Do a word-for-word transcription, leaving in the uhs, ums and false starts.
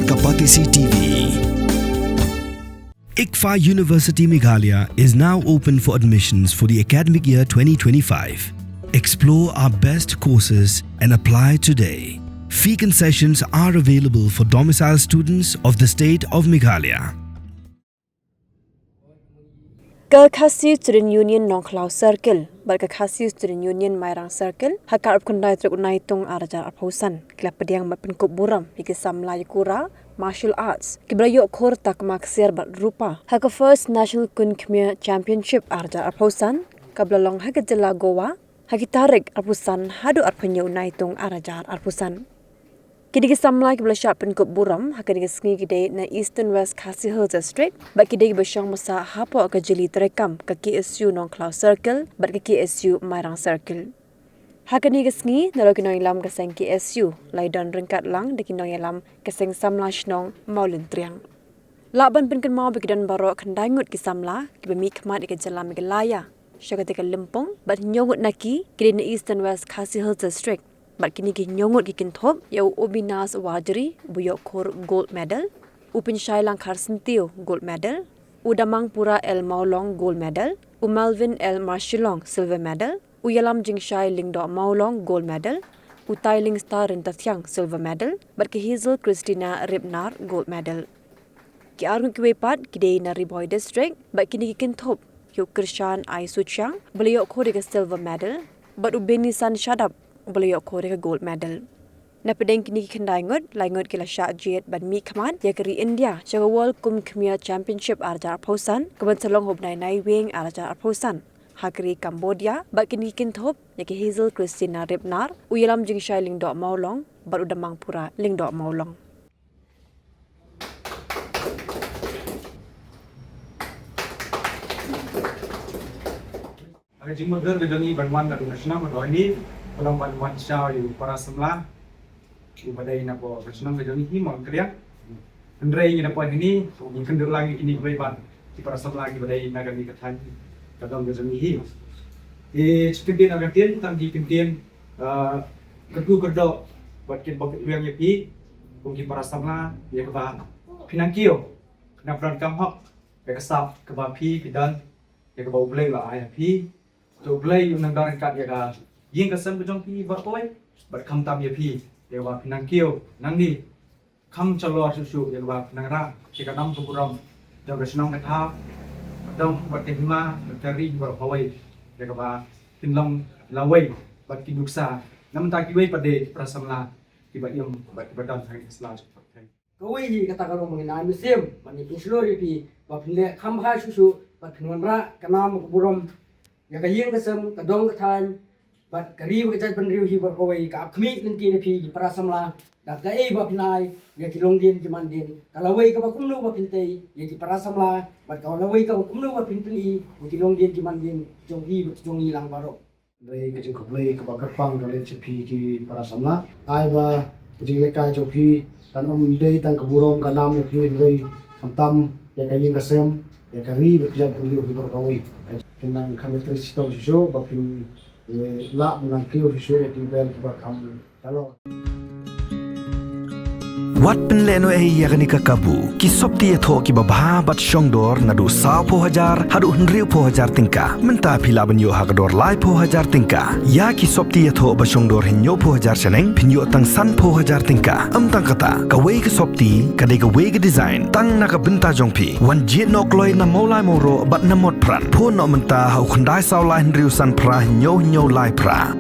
Kapatisi T V. ICFAI University Meghalaya is now open for admissions for the academic year twenty twenty-five. Explore our best courses and apply today. Fee concessions are available for domicile students of the state of Meghalaya. Ka Khasi Student Union Nongkhlaw Circle bad ka Khasi Student Union Mairang Circle ha ka arphew khyndai tarik u Naitung ar hajar arphew san ki la pdiang bad pynkup burom ïa ki samla ïakura martial arts kiba la ïoh khur takma ksiar bad rupa ha ka First National Khun Khmer Championship ar hajar arphew san kaba la long ha ka jylla Goa ha ki tarik arphew san haduh arphew hynñiew u Naitung ar hajar arphew san. Ki dei ki samla kiba la shah pynkup burom ha kane ka sngi ki dei na Eastern West Khasi Hills District bad ki dei kiba shong ba sah hapoh ka jylli treikam ka K S U Nongkhlaw Circle bad ka K S U Mairang Circle. Ha kane ka sngi nalor ki nongïalam ka seng K S U la ïadon ryngkat lang da ki nongïalam ka seng samla shnong Mawlyntriang. Lah ban pynkynmaw ba ki don baroh khyndai ngut ki samla kiba mihkhmat ïa ka jylla Meghalaya sha kata ka lympung bad hynñiew ngut na ki ki dei na Eastern West Khasi Hills District. Bad kine ki hynñiew ngut ki kynthup ïa u Obinas Warjri uba ïoh khur gold medal, u Pynshailang Kharsyntiew gold medal, u Damangpura L Mawlong gold medal, u Melvin L Marshillong silver medal, u Ïalam Jingshai Lyngdoh Mawlong gold medal, u Tailing Star Ryntathiang silver medal bad ka Hazel Christina Ripnar gold medal. Ki arngut kiwei pat ki dei na Ri Bhoi District bad kine ki kynthup ïa u Kyrshan Ai Suchiang uba la ïoh khur ïa ka silver medal bad u Benisan Shadap uba la ïoh khur ïa ka gold medal. Na pdeng kine ki khyndai ngut, lai ngut ki la shah jied ban mihkhmat ïa ka ri India sha ka World Kum Khmer Championship ar hajar arphew san kaban sa long ha u bnai Naiwieng ar hajar arphew san ha ka ri Cambodia bad kine ki kynthup ïa ka Hazel Christina Ripnar, u Ïalam Jingshai Lyngdoh Mawlong bad u Damangpura Lyngdoh Mawlong. Ka jingmut ka jong ngi ban wan ka dong ka shnong ka dong ni ka long ban wan shaw ïa u para samla u ba dei na ka shnong ka jong ngi hi Mawlyntriang. Hynrei ngi na poi hynni ngi kynduh lang ïa kine kiwei pat ki para samla ki ba dei na kane ka thaiñ ka dong ka jong ngi hi. Ki kyntien na ka ktien tang ki kyntien kyrkhu kyrdoh bad kin bok ïa phi kum ki para samla ïa kaba phi nang kiew na pran kam hok ïa ka sap kaba phi phi don ïa kaba U Blei u la ai ha phi. To U Blei un nang don ryngkat ïa ka ïing ka sem ka jong phi baroh kawei bad khamtam ïa phi ïa kaba phi nang kiew nangne. Kham shalor shuh shuh ïa kaba phi nang rah ïa ka nam ka burom jong ka shnong ka thaw, ka dong bad ka hima bad ka ri baroh kawei ïa kaba phin long lawei bad ki nuksa na bynta kiwei pat de ki para samla kiba im bad kiba don ha ka sla jong phi. Kawei hi kata ka long ba ngin ai mynsiem ban ïa pynshlur ïa phi ba phin leh kham bha shuh shuh bad phin wanrah ka nam ka burom ïa ka ïing ka sem ka dong ka thaiñ bad ka ri bad ka jaitbynriew hi baroh kawei. Ka ap khmih lynti na phi ki para samla da kaei ba phin ai ïa ki longdien ki mandien, ka lawei kaba kumno ba phin tei ïa ki para samla bad ka lawei kaba kumno ba phin pyni ïa ki longdien ki mandien jong phi bad jong ngi lang baroh. Dei ka jingkhublei kaba kyrpang ka leit sha phi ki para samla. Ai ba ka jinglehkai jong phi kan ym dei tang ka burom ka nam ïa phi hynrei khamtam ïa ka ïing ka sem ïa ka ri bad ka jaitbynriew hi baroh kawei. Phin nang kham ïatrei shitom shuh shuh ba phin, eh, lah ban nang kiew shuh shuh ïa ki bel kiba kham Wat pynlehnohei ïa kane ka kabu. Ki sopti ïathoh kiba bha bad shongdor naduh sawphew hajar haduh hynriewphew hajar tyngka. Mynta phi lah ban ïoh ha ka dor laiphew hajar tyngka. Ïa ki sopti ïathoh ba shongdor hynñiewphew hajar shaneng phin ïoh tang sanphew hajar tyngka. Ym tang kata, kawei ka sopti ka dei kawei ka design tang na ka bynta jong phi. Wan jied noh kloi na Mawlai Mawroh bad na Motphran. Phone noh mynta ha u khyndai saw lai hynriew san phra hynñiew hynñiew lai phra.